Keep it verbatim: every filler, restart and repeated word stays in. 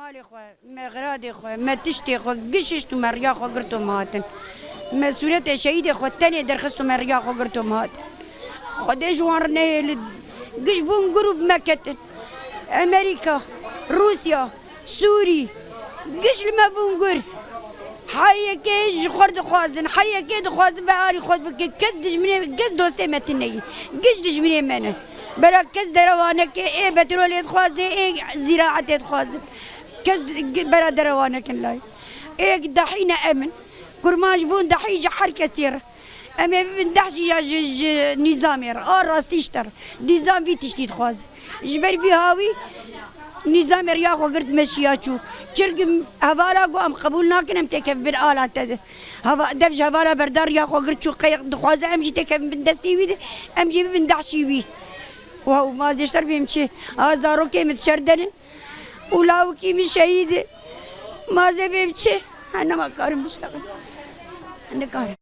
Alê xwe, me xiradê xwe, me tiştê xwe, giş hişt û me riya xwe girt û me hatin. Me sûretê şehîdê xwe tenê derxist û me riya xwe girt û me hatin. Xwedê ji wan re nehêlin. Giş bûn gur û bi me ketin. Amerîka, Rûsya, Sûrî, giş li me bûn gur. Her yekê ji xwe dixwazin, her yekê dixwazin be alî xwe bike. Kes dijminê, kes dostê me tune ye. Giş dijminê me ne. Bera kes derewa neke, ê petrolê dixwaze, ê zîraetê dixwazin. Kes bera derewa nekin lay. Ê dahî ne em in. Kurmanc bûn dahî ji her kesê re. Em ê bibin deh jî ya ji, ji nîzamê re. A rastî ji te re. Nîzam vî tiştî dixwaze. Ji ber vî hawî nîzamê riya xwe girt meşiya çû. Çirkim hevala got em qebûl nakin em têkevin bin ala te de. Hava, dev ji hevala berdar riya xwe girt çû qey dixwaze em jî têkevin bin destê wî de. Em jî bibin dehşî wî. Wow, ma zêşter bêm çi? A zarokê min dişer denin. Û lawikî min şehîd e. Ma zê bêm çi? He, nema karim biştexim. He, nikarim.